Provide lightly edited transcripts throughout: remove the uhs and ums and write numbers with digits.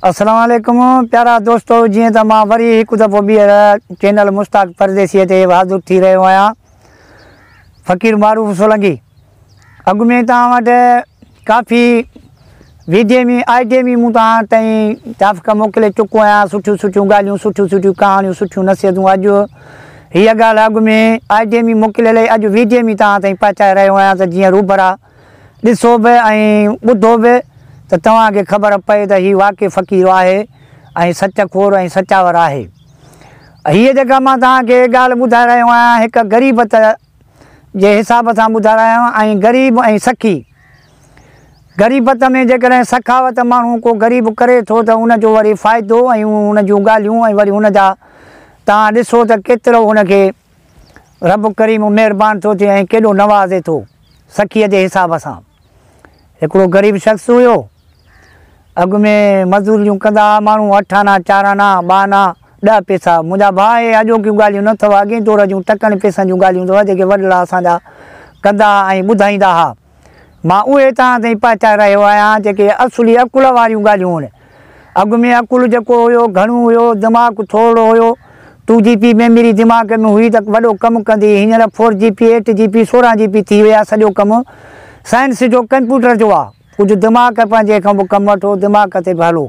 السلام عليڪم پيارا دوستو جيئن ته مان وري هڪ دفعو ٻيهر چينل مشتاق پرديسي تي حاضر ٿي رهيو آهيان فقير معروف سولنگي اڳ ۾ توهان وٽ ڪافي ويڊيو ۾ آئيڊيو ۾ مون توهان تائين ٽاپڪ موڪلي چڪو آهيان سٺيون سٺيون ڳالهيون سٺيون سٺيون ڪهاڻيون سٺيون نصيحتون اڄ هيء ڳالهه اڳ ۾ آئيڊيو ۾ موڪليل اڄ ويڊيو ۾ توهان تائين پهچائي رهيو آهيان ته جيئن روبرا ڏسو به ۽ ٻڌو به ته توهان کي خبر پئي ته هي واقعي فقير آهي ۽ سچ خور ۽ سچاور آهي. هيء جيڪا مان توهان کي ڳالهه ٻڌائي رهيو آهيان هڪ غريبت جي حساب سان ٻڌائي رهيو آهيان ۽ غريب ۽ سخي. غريبت ۾ جيڪڏهن سخاوت ماڻهو ڪو غريب ڪري ٿو ته ان جو وري فائدو ۽ ان جون ڳالهيون ۽ وري ان جا توهان ڏسو ته ڪيترو هن کي رب ڪريم مهربان ٿو ٿئي ۽ ڪيڏو نوازي ٿو سخيء جي حساب سان. هڪڙو غريب شخص هيو. اڳ ۾ مزوريون ڪندا ها ماڻهو اٺ آنا، چار آنا، ٻه آنا، ڏهه پئسا. منهنجا ڀاء اهي اڄوڪيون ڳالهيون نه اٿو اڳئين دور جون ٽڪن پئسن جون ڳالهيون اٿو جيڪي وڏڙا اسان جا ڪندا ها ۽ ٻڌائيندا ها. مان اهي توهان تائين پهچائي رهيو آهيان جيڪي اصلي عقل واريون ڳالهيون هن. اڳ ۾ عقل جيڪو هيو گهڻو هيو، دماغ ٿورڙو هيو. ٽو جي پي ميمري دماغ ۾ هئي ته وڏو ڪم ڪندي هئي. هينئر فور جي پي، ايٽ جي پي، 16 جي پي ٿي وئي آهي. سڄو ڪم سائنس جو ڪمپيوٽر جو آهي. ڪجهه دماغ پنهنجي کان به ڪم وٺو، دماغ تي به هلو.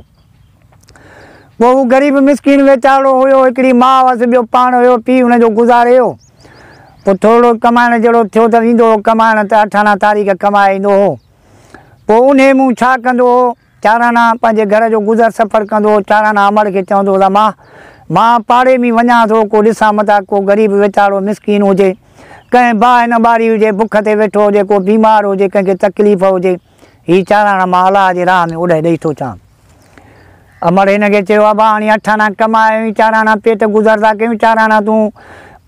پوء هو غريب مسڪين ويچارو هيو، هڪڙي ماء هئس، ٻيو پاڻ هيو، پيء هن جو گذاري ويو. پوء ٿورڙو ڪمائڻ جهڙو ٿيو ته ويندو هو ڪمائڻ ته اٺ آنا تاريخ ڪمائي ايندو هو. پوء انهي مون ڇا ڪندو هو، چار آنا پنهنجي گهر جو گذر سفر ڪندو هو، چار آنا امڙ کي چوندو هو ته امان مان پاڙي ۾ وڃان ٿو، ڪو ڏسان متان ڪو غريب ويچارو مسڪين هجي، ڪنهن باهه نه ٻاري هجي، بک تي ويٺو هجي، ڪو بيمار هجي، ڪنهن کي تڪليف هجي. هي چار آنا مان الله جي راهه ۾ اڏائي ڏئي ٿو اچان. امڙ هن کي چيو، ابا هاڻي اٺ آنا ڪمايا آهيون، چار آنا پيٽ گذر ٿا ڪيون، چار آنا تون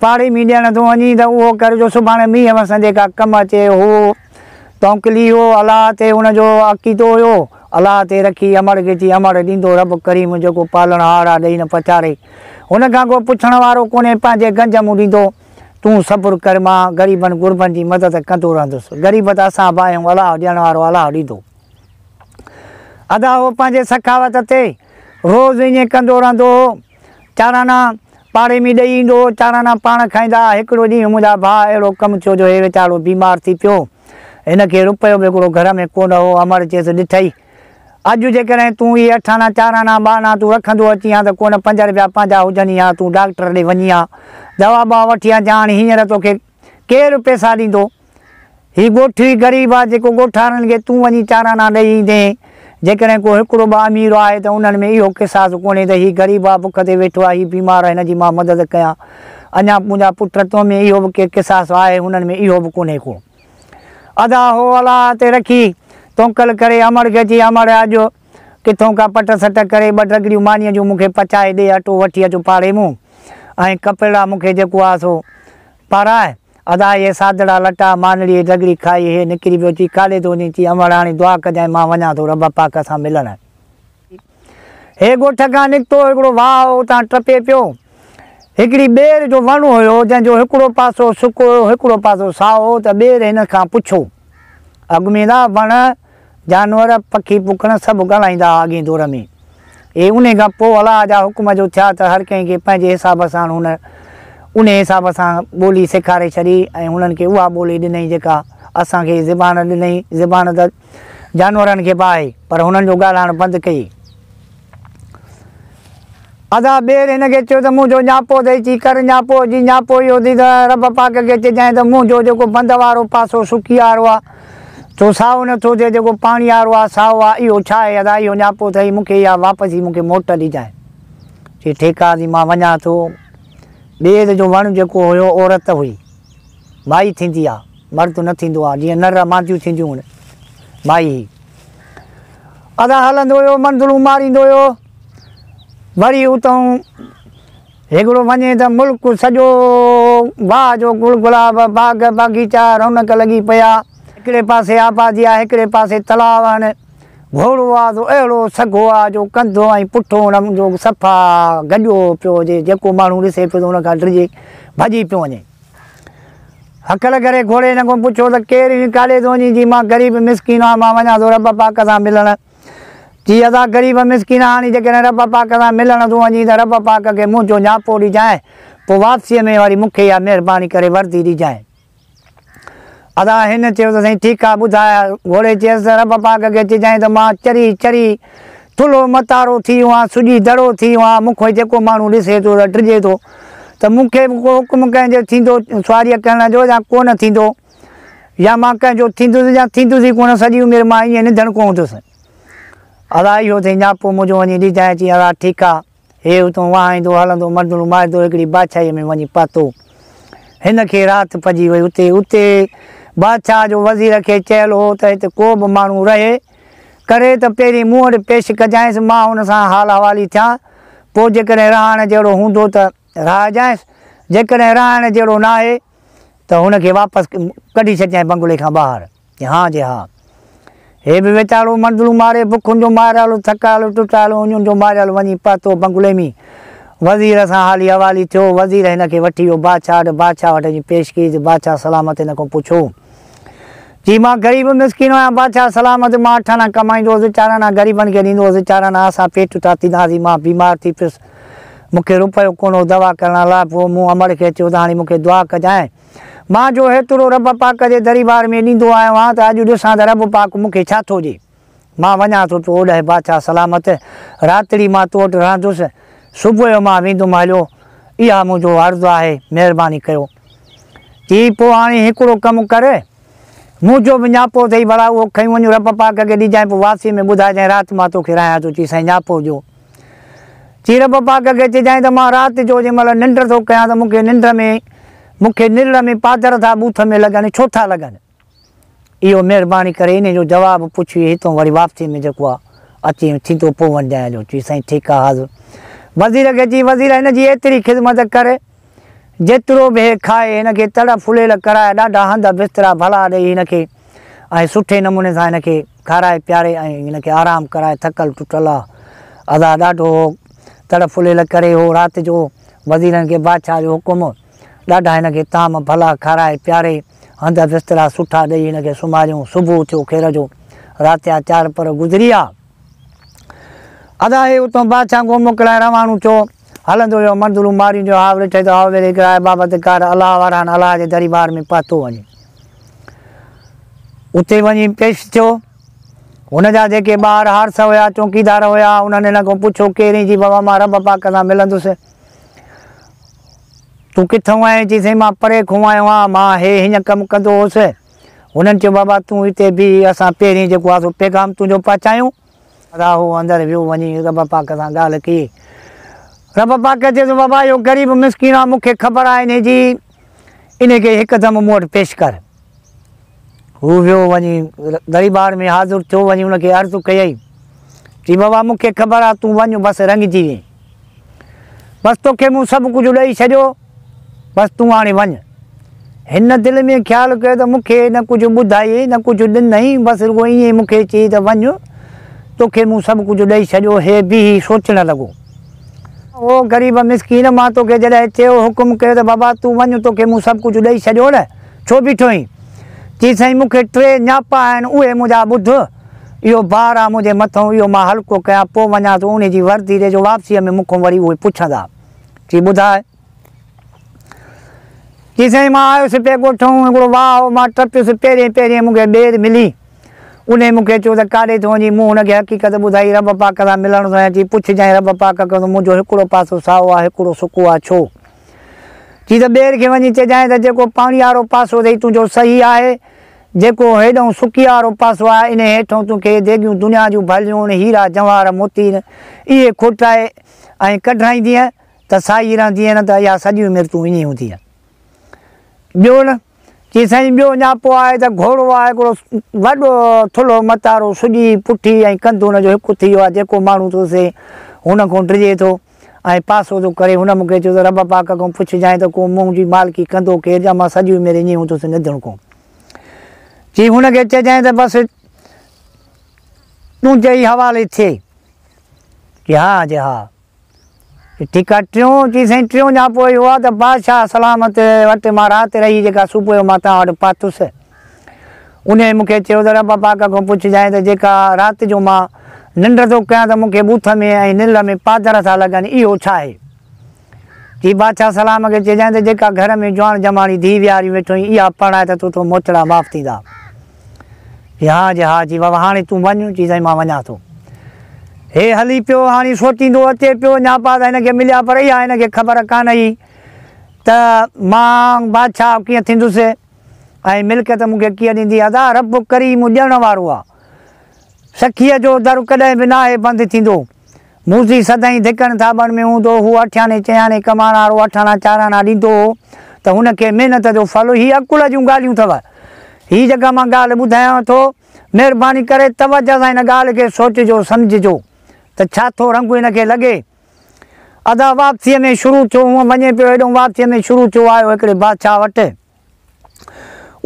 پاڙي ۾ ڏيڻ ٿو وڃين ته اهو ڪر جو سڀاڻي مينهن وسندي ڪا ڪم اچي. هو توڪلي هو، الله تي هن جو عقيدو هيو، الله تي رکي امڙ کي چي، امڙ ڏيندو رب ڪريم جيڪو پالڻهار آ ڏئي نه پچاري. هن کان ڪو پڇڻ وارو ڪونهي، پنهنجي گنج مون ڏيندو. تون صبر ڪر مان غريبن غربن جي مدد ڪندو رهندس. غريب ته اسان به آهيون الله ڏيڻ وارو الله ڏيندو. ادا هو پنهنجي سخاوت تي روز ائين ڪندو رهندو هو. چار آنا پاڙي ۾ ڏئي ايندو هو، چار آنا پاڻ کائيندا ها. هڪڙو ڏينهن منهنجا ڀاء اهڙو ڪم ٿيو جو هي ويچارو بيمار ٿي پيو. هن کي رپيو به هڪڙو گهر ۾ ڪونه هو. امڙ چيس ڏٺئي اڄ جيڪڏهن تون اهي اٺ آنا، چار آنا، ٻه آنا تون رکندو اچين ها ته ڪونه پنج رپيا پنهنجا هجن ها، تون ڊاڪٽر ڏي وڃين ها، دوا ٻوا وٺي اچين ها، هاڻي هينئر توکي ڪير پئسا ڏيندو؟ هي ڳوٺ ئي غريب آ، جيڪو ڳوٺارن کي تون وڃي چار آنا ڏئي ايندين، جيڪڏهن ڪو هڪڙو ٻه امير آهي ته انهن ۾ اهو قصاص ڪونهي ته هي غريب آ، بک تي ويٺو آ، هي بيمار آ، هن جي مان مدد ڪيان، اڃا منهنجا پٽ تو ۾ اهو به ڪي قصاص آهي، هنن ۾ اهو به ڪونهي ڪو. ادا هو الله تي رکي توڪل ڪري امڙ کي چي امڙ اڄ ڪٿون ڪا پٽ سٽ ڪري ٻه ڊگڙيون مانيء جون مون کي پچائي ڏي اٽو وٺي اچ پاڙي مون ۽ ڪپڙا مون کي جيڪو آ سو پاراء ادا اهي سادڙا لٽا مانڙي ڊگڙي کائي هي نڪري ويو چي ڪاڏي ٿو وڃين چي امڙ هاڻي دعا ڪجانء مان وڃان ٿو رب پاڪ سان ملڻ. هي ڳوٺ کان نڪتو، هڪڙو واهه هو، اتان ٽپي پيو. هڪڙي ٻير جو وڻ هيو، جنهن جو هڪڙو پاسو سڪو هيو، هڪڙو پاسو سائو هو ته ٻير هن کان پڇيو. اڳ ۾ دا وڻ، جانور، پکي پکڻ سڀ ڳالهائيندا ها اڳئين دور ۾. اي انهي کان پوء الله جا حڪم جو ٿيا ته هر ڪنهن کي پنهنجي حساب سان هن انهي حساب سان ٻولي سيکاري ڇڏي ۽ هنن کي اها ٻولي ڏنئي جيڪا اسان کي زبان ڏنئي، زبان ته. جانورن کي به آهي، پر هنن جو ڳالهائڻ بند ڪيئي. ادا ٻير هن کي چيو ته منهنجو نياپو اٿئي، چي ڪر نياپو، جي نياپو اهو اٿئي ته رب پاڪ کي چئجانء ته منهنجو جيڪو بند وارو پاسو سڪي وارو آ، سو سائو نه ٿو ٿئي، جيڪو پاڻي وارو آ، سائو آ، اهو ڇا آهي؟ ادا اهو نياپو اٿئي، مون کي اها واپسي مون کي موٽ ڏجانء. چي ٺيڪ آ، مان وڃان ٿو. ٻير جو وڻ جيڪو هيو، عورت هئي. مائي ٿيندي آ، مرد نه ٿيندو آ، جيئن نر ماديون ٿينديون هن، مائي هئي. ادا هلندو هيو، منزلون ماريندو هيو، وري اتئون هڪڙو وڃي ته ملڪ سڄو واهه جو گل گلاب، باغ باغيچا، رونق لڳي پيا. هڪڙي پاسي آبادي آ، هڪڙي پاسي تلاء آهن. گهوڙو آ سو اهڙو سگهو آ جو ڪنڌ ۽ پٺو ان جو صفا گڏيو پيو هجي، جيڪو ماڻهو ڏسي پيو ته ان کان ڊڄي ڀڄي پيو وڃي. هڪل ڪري گهوڙي هن کان پڇيو ته ڪير آهين، ڪاڏي ٿو وڃين؟ چي مان غريب مسڪين آهيان، مان وڃان ٿو رب پاڪ سان ملڻ. چي ادا غريب مسڪين هاڻي جيڪڏهن رب پاڪ سان ملڻ ٿو وڃين ته رب پاڪ کي منهنجو نياپو ڏجانء، پوء واپسيء ۾ وري مون کي اها مهرباني ڪري وردي ڏجانء. ادا هن چيو ته سائين ٺيڪ آ ٻڌاء. گهوڙي چيس ته رب پاڪ کي چئجانء ته مان چري چري ٿلهو متارو ٿي ويو آهيان، سڄي دڙو ٿي ويو آهيان، مون کي جيڪو ماڻهو ڏسي ٿو ته ڊڄي ٿو ته مون کي به ڪو حڪم ڪنهن جو ٿيندو سواريء ڪرڻ جو يا ڪونه ٿيندو يا مان ڪنهن جو ٿيندس يا ٿيندس ئي ڪونه سڄي عمر مان ائين نڌڻڪو هوندس. ادا اهو اٿئي نياپو منهنجو وڃي ڏجانء. چي ادا ٺيڪ آ. هي اتون وهائيندو هلندو منزلون ماريندو هڪڙي بادشاهيء ۾ وڃي پهتو. هن کي رات پئجي وئي اتي. اتي بادشاهه جو وزير کي چيل هو ته هت ڪو به ماڻهو رهي ڪري ته پهرين مون وٽ پيش ڪجانئس، مان هن سان حال احوالي ٿيان، پوء جيڪڏهن رهائڻ جهڙو هوندو ته رهائجانئس، جيڪڏهن رهائڻ جهڙو ناهي ته هن کي واپس ڪڍي ڇڏجانء بنگلي کان ٻاهر. چي ها جي ها. هي به ويچارو منزلون ماري بکن جو ماريل، ٿڪايل، ٽٽايل، اڃن جو ماريل وڃي پهتو بنگلي ۾. وزير سان حالي احوالي ٿيو. وزير هن کي وٺي ويو بادشاهه وٽ. بادشاهه وٽ اچي پيش ڪيس. بادشاهه سلامت هن کان پڇيو. چي مان غريب مسڪين آهيان بادشاهه سلامت مان اٺ آنا ڪمائيندو هوس، چار آنا غريبن کي ڏيندو هوس، چار آنا اسان پيٽ تاتينداسين. مان بيمار ٿي پيس. مون کي روپيو ڪونه هو دوا ڪرڻ لاء. پوء مون امڙ کي چيو ته هاڻي مون کي دعا ڪجانء. مان جو هيترو رب پاڪ جي دريبار ۾ ڏيندو آيو آهيان ته اڄ ڏسان ته رب پاڪ مون کي ڇا ٿو ڏئي. مان وڃان ٿو پيو اوڏانهن بادشاهه سلامت، راتڙي مان تو وٽ رهندس، صبح جو مان ويندم هليو، اها منهنجو عرض آهي، مهرباني ڪيو. چي پوء هاڻي هڪڙو ڪم ڪر، منهنجو به نياپو اٿئي ڀلا اهو کڻي وڃ رب پاڪ کي ڏجانء پوء واپسيء ۾ ٻڌائجانء رات مان توکي رهايان ٿو. چي سائين نياپو ڏيو. چي رب پاڪ کي چئجانء ته مان رات جو جنهن مهل ننڊ ٿو ڪيان ته مون کي ننڊ ۾ مون کي نرڙ ۾ پادر ٿا ٻوٿ ۾ لڳن ڇو ٿا لڳن؟ اهو مهرباني ڪري انهي جو جواب پڇي هتون وري واپسي ۾ جيڪو آ اچي ٿيندو پوء وڃجانء هليو. چي سائين ٺيڪ آ حاضر. وزير کي چي وزير هن جي ايتري خدمت ڪر جيترو به هي کائي هن کي تڙ ڦليل ڪرائي ڏاڍا هنڌ بسترا ڀلا ڏئي هن کي ۽ سٺي نموني سان هن کي کارائي پياري ۽ هن کي آرام ڪرائي ٿڪل ٽٽل آ ادا ڏاڍو هو تڙ ڦليل ڪري هو رات جو وزيرن کي بادشاهه جو حڪم ڏاڍا هن کي طعام ڀلا کارائي پياري هنڌ بسترا سٺا ڏئي هن کي سمهاريون صبح ٿيو خير جو رات جا چار پهر گذري ويا ادا هي اتان بادشاهه کان موڪلائي روانو ٿيو هلندو ويو منزلون ماريندو هاء ڏٺئي ته هاء ويلي هڪڙا عبادت گار الله وارا آهن الله جي درٻار ۾ پهتو وڃي اتي وڃي پيش ٿيو. هن جا جيڪي ٻاهر حارث هيا، چوڪيدار هيا، انهن هن کان پڇيو، ڪير آهين؟ چي بابا مان رب پاڪ سان ملندس. تون ڪٿئون آئين؟ چي سائين مان پري کان آيو آهيان، مان هي هيئن ڪم ڪندو هوس. هنن چيو بابا تون هتي بيهه، اسان پهرين جيڪو آهي سو پيغام تنهنجو پهچايون. راهو اندر ويو وڃي رب پاڪ سان ڳالهه ڪئي. رب پاڪ چيس بابا اهو غريب مسڪين آهي، مون کي خبر آهي انهي جي، انهي کي هڪدم مون وٽ پيش ڪر. هو ويو وڃي درٻار ۾ حاضر ٿيو وڃي ان کي عرض ڪيائين چي بابا مون کي خبر آ تون وڃ بس رڱجي وئين بس توکي مون سڀ ڪجهه ڏئي ڇڏيو بس تون هاڻي وڃ هن دل ۾ خيال ڪيو ته مون کي نه ڪجهه ٻڌائي نه ڪجهه ڏنائين بس رڳو ائين ئي مون کي چئي ته وڃ توکي مون سڀ ڪجهه ڏئي ڇڏيو هي بيهي سوچڻ لڳو او غريب مسڪين مان توکي جڏهن چيو حڪم ڪيو ته بابا تون وڃ توکي مون سڀ ڪجهه ڏئي ڇڏيو نه ڇو بيٺو آهين؟ چي سائين مون کي ٽي نياپا آهن اهي منهنجا ٻڌ اهو بار آ منهنجي مٿئون اهو مان هلڪو ڪيان پوء وڃان ٿو انهي جي وردي ڏي جو واپسيء ۾ مون کان وري اهي پڇندا. چي ٻڌاء. چي سائين مان آيس پئي ڳوٺئون هڪڙو واهه هو مان ٽپيس پهرين پهرين مون کي ٻير ملي انهي مون کي چيو ته ڪاڏي ٿو وڃين مون هن کي حقيقت ٻڌائي رب پاڪ سان ملڻ ٿو وڃان چي پڇجانء رب پاڪ کان ته منهنجو هڪڙو پاسو سائو آ هڪڙو سڪو آ ڇو؟ چي ته ٻير کي وڃي چئجانء ته جيڪو پاڻيء وارو پاسو اٿئي تنهنجو صحيح آهي، جيڪو هيڏئون سڪيء وارو پاسو آهي، انهيء هيٺئون تون کي ديڳيون دنيا جون ڀليون، هيرا جواهر موتي، اهي کوٽائي ۽ ڪڍرائيندينء ته سائي رهندينء نه ته اها سڄي عمر تون ائين ئي هوندينء. ٻيو نه؟ چي سائين ٻيو نياپو آهي ته گهوڙو آهي هڪڙو وڏو ٿلهو متارو سڄي پٺي ۽ ڪنڌ هن جو هڪ ٿي ويو آهي جيڪو ماڻهو ٿو ڏسي هن کان ڊڄي ٿو ۽ پاسو ٿو ڪري هن مون کي چيو ته رب پاڪ کان پڇجانء ته ڪو منهنجي مالڪي ڪندو ڪير جا مان سڄي عمر ائين ئي هوندس نڌڻڪو چي هن کي چئجانء ته بس تنهنجي ئي حوالي ٿئي چي ها چي ها ٺيڪ آ ٽيون چي سائين ٽيون نياپو اهو آ ته بادشاهه سلامت وٽ مان رات رهي جيڪا صبح جو مان توهان وٽ پهتس انهي مون کي چيو ته رب پاڪ کان پڇجانء ته جيڪا رات جو مان ننڊ ٿو ڪيان ته مون کي ٻوٿ ۾ ۽ نرڙ ۾ پادر ٿا لڳن، اهو ڇا آهي؟ چي بادشاهه سلام کي چئجانء ته جيڪا گهر ۾ جواڻ جماڻي ڌيء ويهاريون ويٺو آهين، اها پرڻائي ته تو تون موچڙا معاف ٿيندا. چي ها جي ها، چي بابا هاڻي تون وڃ، چي سائين مان وڃان ٿو. هي هلي پيو، هاڻي سوچيندو اچي پيو، نياپا ته هن کي مليا پر اها هن کي خبر ڪانه هئي ته مان بادشاهه ڪيئن ٿيندس ۽ ملڪيت مون کي ڪيئن ڏيندي. ادا رب ڪريم ڏيڻ وارو آ. سخيء جو در ڪڏهن به ناهي بند ٿيندو. موذي سدائين ڌڪن ٿاٻن ۾ هوندو هو. اٺياني چئياني ڪمائڻ وارو اٺاڻا چاراڻا ڏيندو هو ته هن کي محنت جو ڦل. هي عقل جون ڳالهيون اٿو. هي جيڪا مان ڳالهه ٻڌايانو ٿو، مهرباني ڪري توجه سان هن ڳالهه کي سوچجو سمجهجو ته ڇا ٿو رنگ هن کي لڳي. ادا واپسيء ۾ شروع ٿيو هونء وڃي پيو هيڏهون واپسيء ۾ شروع ٿيو آيو هڪڙي بادشاهه وٽ.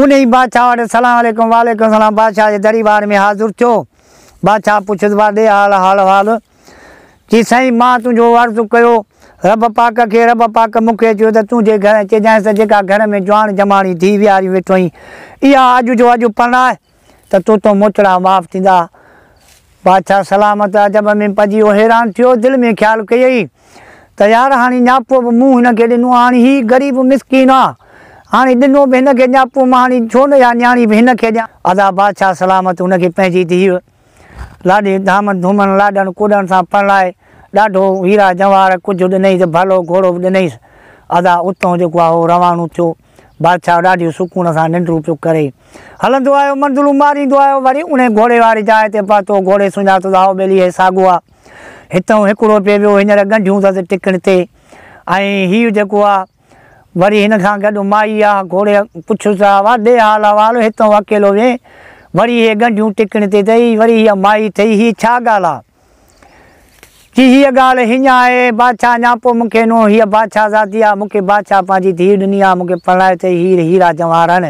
انهي بادشاهه وٽ سلام عليڪم وعليڪم السلام بادشاهه جي دريبار ۾ حاضر ٿيو. بادشاهه پڇيس وا ڏي حال حال احوال. چي سائين مان تنهنجو عرض ڪيو رب پاڪ کي رب پاڪ مون کي چيو ته تنهنجي گهر چئجانس ته جيڪا گهر ۾ جواڻ جماڻي ڌيء ويهاريون ويٺو آهين اها اڄ جو اڄ پرڻاء ته تو تون موچڙا معاف ٿيندا. بادشاهه سلامت عجب ۾ پئجي ويو، حيران ٿيو، دل ۾ خيال ڪيائين ته يار هاڻي نياپو به مون هن کي ڏنو آ، هاڻي هي غريب مسڪين آ، هاڻي ڏنو به هن کي نياپو مان هاڻي ڇو نه اها نياڻي به هن کي ڏيان. ادا بادشاهه سلامت هن کي پنهنجي ڌيء لاڏي ڌامن ڌومن لاڏن ڪوڏن سان پرڻائي ڏاڍو هيرا جواهر ڪجهه ڏنائينس ڀلو گهوڙو به ڏنائينس. ادا اتئون جيڪو آ هو روانو ٿيو. بادشاهه ڏاڍي سڪون سان ننڊون پيو ڪري. هلندو آيو، منزلون ماريندو آيو، وري انهي گهوڙي واري جاء تي پهتو. گهوڙي سڃاتو ته هائو ٻيلي هي ساڳو آ. هتئون هڪڙو پئي ويو، هينئر ڳنڍيون اٿس ٽڪڻ تي ۽ هيء جيڪو آ، وري هن کان گڏ مائي آ. گهوڙي پڇيس ته وا ڏي حال احوال، هتئون اڪيلو وئين، وري هي ڳنڍيون ٽڪڻ تي اٿئي، وري هيء مائي اٿئي، هي ڇا ڳالهه آ؟ چي هيء ڳالهه هيئن آهي، بادشاهه نياپو مون کي ڏنو، هيء بادشاهه زادي آ، مون کي بادشاهه پنهنجي ڌيء ڏني آ، مون کي پرڻايو اٿئي، هير هيرا جواهر آهن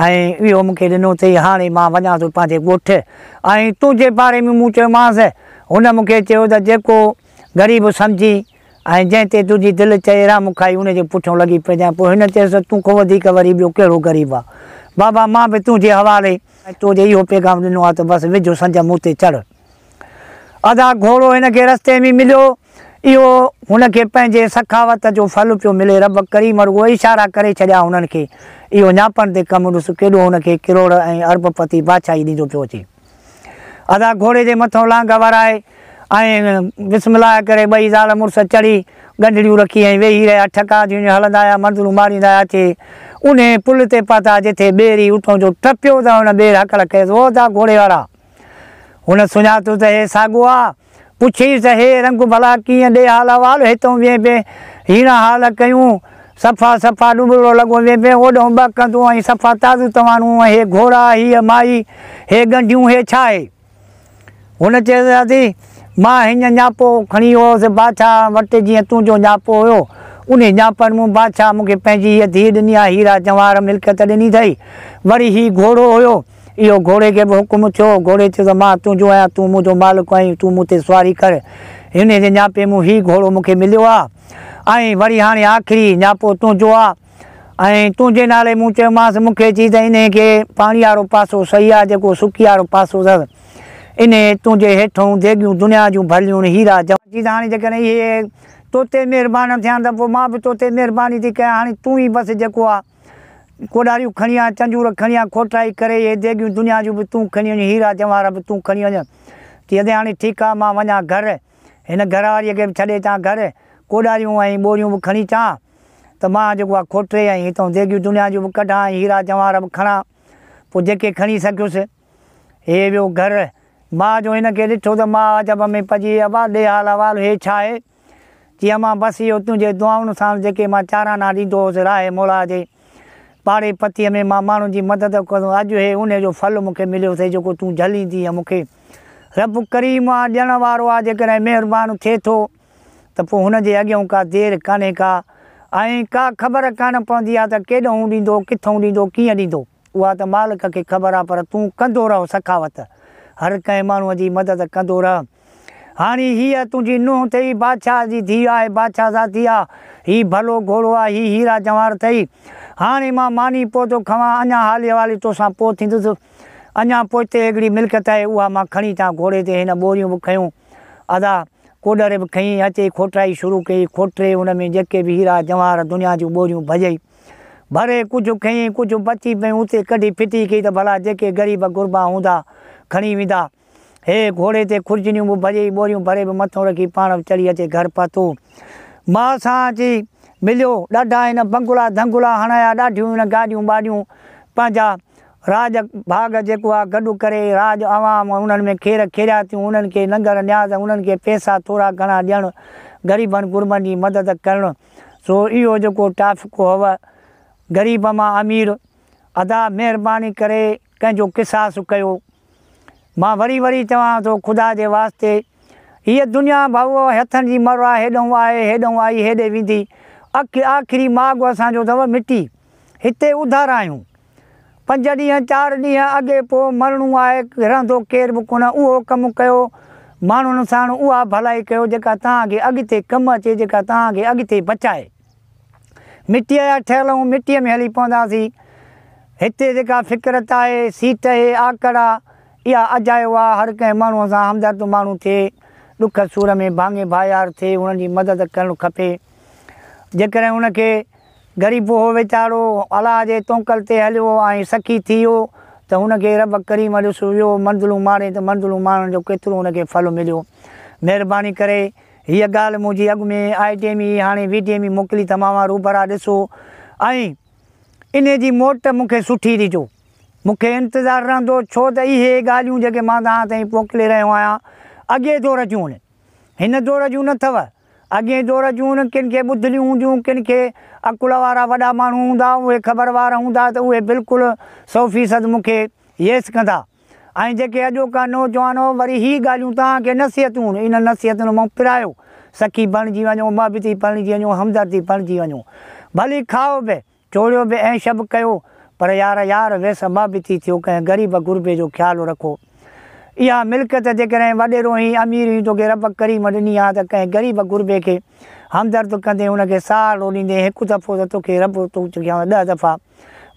۽ اهو مون کي ڏنو اٿئي، هاڻي مان وڃان ٿو پنهنجي ڳوٺ ۽ تنهنجي باري ۾ مون چيومانس، هن مون کي چيو ته جيڪو غريب سمجهين ۽ جنهن تي تنهنجي دل چئي رحم کائي ان جي پٺيون لڳي پئجانء، پوء هن چيس ته تون کان وڌيڪ وري ٻيو ڪهڙو غريب آ، بابا مان به تنهنجي حوالي. ۽ تو جي اهو پيغام ڏنو آ ته بس وجهه سنج مون تي چڙهه. ادا گهوڙو هن کي رستي ۾ مليو. اهو هن کي پنهنجي سخاوت جو ڦل پيو ملي. رب ڪريم رڳو اشارا ڪري ڇڏيا هنن کي. اهو نياپن تي ڪم ڏس ڪيڏو هن کي ڪروڙ ۽ ارب پتي بادشاهي ڏيندو پيو اچي. ادا گهوڙي جي مٿئون لانگ ورائي ۽ بسم الله ڪري ٻئي زال مڙس چڙهي ڳنڍڙيون رکي ۽ ويهي رهيا. ٺڪا ٿي هلندا آيا منزلون ماريندا آيا اچي انهي پل تي پهتا جتي ٻير هئي. اتان جو ٽپيو ته هن ٻير هڪل ڪيس، او ادا گهوڙي وارا! هن سڃاتو ته هي ساڳو آ. پڇيس ته هي رنگ ڀلا ڪيئن ڏي حال احوال، هتئون وئين پئين هيڻا حال ڪيون، صفا صفا ڏٻرو لڳو وئين پئين، اوڏهون ٻه ڪندون ۽ صفا تازو توانو ۽ هي گهوڙا، هيء مائي، هي ڳنڍيون، هي ڇا آهي؟ هن چيس ته ادي، مان هينئن نياپو کڻي ويو هوس بادشاهه وٽ جيئن تنهنجو نياپو هيو، انهي نياپن مون بادشاهه مون کي پنهنجي هيء ڌيء ڏني آ، هيرا جواهر ملڪيت ڏني اٿئي، وري هي گهوڙو هيو، اهو گهوڙي کي به حڪم ٿيو. گهوڙي چيو ته مان تنهنجو آهيان، تون منهنجو مالڪ آهين، تون مون تي سواري ڪر. انهيء جي نياپي مون هي گهوڙو مون کي مليو آ ۽ وري هاڻي آخري نياپو تنهنجو آ ۽ تنهنجي نالي مون چيومانس، مون کي چي ته انهيء کي پاڻيارو پاسو صحيح آ، جيڪو سڪيارو پاسو اٿس. انهيء تنهنجي هيٺئون ديڳيون دنيا جون ڀليون هيرا جواهر. چي ته هاڻي جيڪڏهن اهي تو تي مهربان ٿيان ته پوء مان به تو تي مهرباني ٿي ڪيان، هاڻي تون ئي بس جيڪو آ. ڪوڏاريون کڻي آ، چنجور کڻي آ، کوٽائي ڪري اهي ديڳيون دنيا جون به تون کڻي وڃ، هيرا جواهر به تون کڻي وڃ. چي ادي هاڻي ٺيڪ آ، مان وڃان گهر. هن گهر واريء کي به ڇڏي اچان گهر، ڪوڏاريون ۽ ٻوريون به کڻي اچان ته مان جيڪو آ کوٽري ۽ هتئون ديڳيون دنيا جون به ڪڍان ۽ هيرا جواهر به کڻان. پوء جيڪي کڻي سگهيس. هي ويو گهر. ماء جو هن کي ڏٺو ته ماء عجب ۾ پئجي وئي، ابا ڏي حال احوال هي ڇا آهي؟ چي امان بس اهو تنهنجي دعائن سان جيڪي مان چارانا ڏيندو هوس راهه مولا جي پاڙي پتيء ۾ مان ماڻهن جي مدد ڪندو اڄ هي انهي جو ڦل مون کي مليو اٿئي جيڪو تون جهليندينء مون کي رب ڪريم آ ڏيڻ وارو آ جيڪڏهن مهربان ٿئي ٿو ته پوء هن جي اڳيئون ڪا دير ڪانهي ڪا ۽ ڪا خبر ڪانه پوندي آ ته ڪيڏهون ڏيندو ڪٿئون ڏيندو ڪيئن ڏيندو. اها ته مالڪ کي خبر آ پر تون ڪندو رهه سخاوت، هر ڪنهن ماڻهوء جي مدد ڪندو رهه. هاڻي هيء تنهنجي نونهن ٿئي، بادشاهه جي ڌيء آهي، بادشاهه زادي آ، هي ڀلو گهوڙو آ، هي هيرا جواهر ٿئي. هاڻي مان ماني پوء ٿو کوان، اڃا حالي حوالي توسان پوء ٿيندس. اڃا پوئتي هڪڙي ملڪيت آهي اها مان کڻي اچان گهوڙي تي هن ٻوريون به کنيون ادا ڪوڏر به کنئي اچي کوٽرائي شروع ڪئي کوٽري ان ۾ جيڪي به هيرا جواهر دنيا جون ٻوريون ڀڄئي ڀري ڪجهه کنئي ڪجهه بچي پيون اتي ڪڍي ڦٽي ڪئي ته ڀلا جيڪي غريب غربا هوندا کڻي ويندا. هي گهوڙي تي خرجنيون به ڀري، ٻوريون ڀري به مٿو رکي پاڻ به چڙهي اچي گهر پهتو. ماء سان اچي مليو. ڏاڍا هن بنگلا ڌنگلا هڻايا، ڏاڍيون هن گاڏيون ٻاڏيون پنهنجا راڄ ڀاڳ جيڪو آ گڏ ڪري، راڄ عوام انهن ۾ کير کيرياتيون، انهن کي ننگر نياز، انهن کي پئسا ٿورا گهڻا ڏيڻ، غريبن غربن جي مدد ڪرڻ. سو اهو جيڪو ٽافڪ هو غريب مان امير. ادا مهرباني ڪري ڪنهن جو قصاص ڪيو. مان وري وري چوان ٿو خدا جي واسطي هيء دنيا ڀؤ هٿن جي مر آ هيڏهون آهي هيڏهون آئي هيڏي ويندي اک آخري ماڳ اسان جو اٿو مٽي هتي اڌارا آهيون پنج ڏينهن چار ڏينهن اڳي پوء مرڻو آهي رهندو ڪير به ڪونه اهو ڪم ڪيو ماڻهن ساڻ اها ڀلائي ڪيو جيڪا توهان کي اڳتي ڪم اچي جيڪا توهان کي اڳتي بچائي. مٽيء جا ٺهيل آهيون، مٽيء ۾ هلي پونداسين. هتي جيڪا فڪرت آهي، سيٽ اهي، آڪڙ آ، اها اجايو آ، هر ڪنهن ماڻهوء سان همدرد ماڻهو ٿئي، ڏک سور ۾ ڀاڱي ڀائيار ٿئي، انهن جي مدد ڪرڻ کپي. جيڪڏهن ان کي غريب هو ويچارو الله جي توڪل تي هليو ۽ سخي ٿي ويو ته هن کي رب ڪريم ڏس ويو منزلون ماڻي ته منزلون ماڻڻ جو ڪيترو هن کي ڦل مليو. مهرباني ڪري هيء ڳالهه منهنجي اڳ ۾ I T M ئي هاڻي وي ڊي ايم ئي موڪلي ته مان روبرا ڏسو ۽ انهي جي موٽ مون کي سٺي ڏجو. مون کي انتظار رهندو ڇو ته اهي ڳالهيون جيڪي مان توهان تائين موڪلي رهيو آهيان اڳئين دور جون آهن. هن دور جون نه اٿو. اڳئين دور جون آهن ڪن کي ٻڌليون هونديون ڪن کي عقل وارا وڏا ماڻهو هوندا اهي خبر وار هوندا ته اهي بلڪل سو فيصد مون کي ييس ڪندا. ۽ جيڪي اڄوڪا نوجوانو وري هي ڳالهيون توهان کي نصيحتون انهن نصيحتن مان پرايو سخي بڻجي وڃو محبتي بڻجي وڃو همدردي بڻجي وڃو ڀلي کائو به چوڙيو به عيش به ڪيو پر يار يار ويس محبتي ٿيو ڪنهن غريب غربي جو خيال رکو اها ملڪيت جيڪڏهن وڏيرو هين امير هين توکي رب ڪريم ڏني آ ته ڪنهن غريب غربي کي همدرد ڪندين ان کي سهارو ڏيندين هڪ دفعو ته توکي رب ڏهه دفعا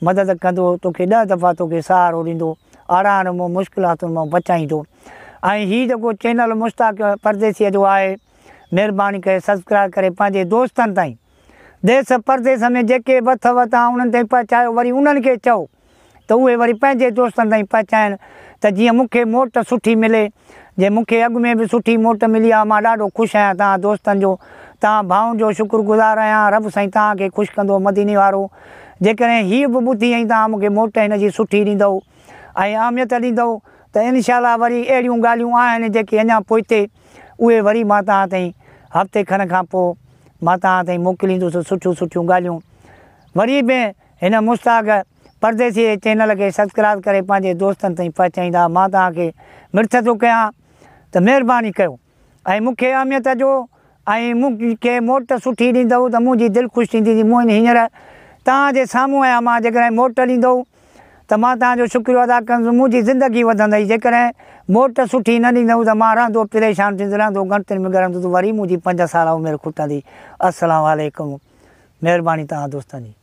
مدد ڪندو، توکي ڏهه دفعا توکي سهارو ڏيندو، آڙاهن مان مشڪلاتن مان بچائيندو. ۽ هي جيڪو چينل مشتاق پرديسيء جو آهي مهرباني ڪري سبسڪرائب ڪري پنهنجي دوستن تائين ديس پرديس ۾ جيڪي به اٿو توهان انهن تائين پهچايو وري انهن کي چئو ته اهي وري پنهنجي دوستن تائين پهچائن ته جيئن مون کي موٽ سٺي ملي. جي مون کي اڳ ۾ به سٺي موٽ ملي آ مان ڏاڍو خوش آهيان توهان دوستن جو توهان ڀائن جو شڪر گذار آهيان رب سائين توهان کي خوش ڪندو مديني وارو جيڪڏهن هيء به ٻڌي ۽ توهان مون کي موٽ هن جي سٺي ڏيندؤ ۽ اهميت ڏيندؤ ته انشاء الله وري اهڙيون ڳالهيون آهن جيڪي اڃا پوئتي اهي وري مان توهان تائين هفتي کن کان پوء مان توهان تائين موڪليندس سٺيون سٺيون ڳالهيون وري به هن مشتاق پرديسي جي چينل کي سبسڪرائب ڪري پنهنجي دوستن تائين پهچائيندا مان توهان کي منٿ ٿو ڪيان ته مهرباني ڪيو ۽ مون کي اهميت ڏيو ۽ مون کي موٽ سٺي ڏيندؤ ته منهنجي دل خوش ٿيندي جي مون هينئر توهان جي سامهون آهيان مان جيڪڏهن موٽ ڏيندؤ ته مان توهان جو شڪريو ادا ڪندس منهنجي زندگي وڌندي جيڪڏهن موٽ سٺي نه ڏيندؤ ته مان رهندو پريشان ٿيندس رهندو ڳڻتين ۾ ڳرندس وري منهنجي پنج سال عمر کٽندي السلام عليڪم مهرباني توهان دوستن جي.